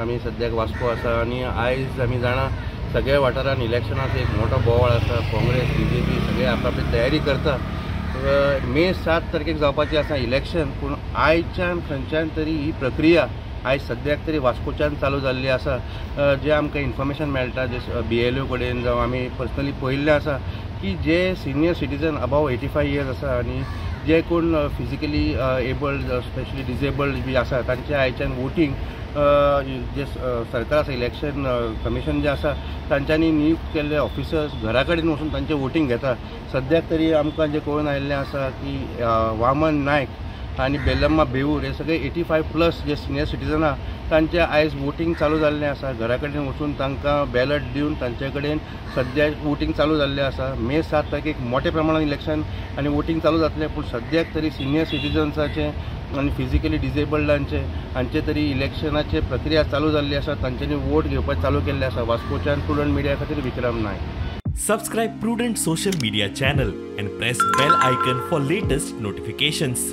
आमी सद्याक वास्को आसा आनी आयज आमी जाणा सगळ्या वाठारान इलेक्शनाचो एक मोठो बोवाळ आसा. काँग्रेस, बीजेपी सगळे आपआपली तयारी करता. मे 7 तारखेक जावपाची आसा इलेक्शन, पूण आयच्यान खंयच्यान तरी ही प्रक्रिया आयज सद्याक तरी वास्कोच्यान चालू जाल्ली आसा. जे आमकां इन्फॉर्मेशन मेळटा जे BLO कडेन जावं आमी पर्सनली पळयल्लें आसा की जे सिनियर सिटीजन अबाव 85 इयर्स आसा आनी जे कोण फिजिकली एबल्ड, स्पेशली डिजेबल्ड बी आसा तांचे आयच्यान वोटींग जे सरकार आसा, इलेक्शन कमिशन जे आसा तांच्यांनी नियुक्त केल्ले ऑफिसर्स घरा कडेन वचून तांचें वोटींग घेता. सद्याक तरी आमकां जें कळून आयिल्लें आसा की वामन नायक आनी बेलम्मा बेऊर हे सगळे 85 प्लस जे सिनियर सिटीजन आहा तांचें आयज वोटींग चालू जाल्लें आसा. घरा कडेन वचून तांकां बॅलट दिवन तांचे कडेन सद्या वोटींग चालू जाल्लें आसा. मे 7 तारखेक मोठ्या प्रमाणान इलेक्शन आनी वोटींग चालू जातलें, पूण सद्याक तरी सिनियर सिटीजन्साचें आनी फिजिकली डिजेबल्डांचें हांचे तरी इलेक्शनाचे प्रक्रिया चालू जाल्ली आसा. तांच्यांनी वोट घेवपाक चालू केल्लें आसा. वास्कोच्यान प्रुडंट मिडिया खातीर Vikram Naik. Subscribe Prudent social media channel and press bell icon for latest notifications.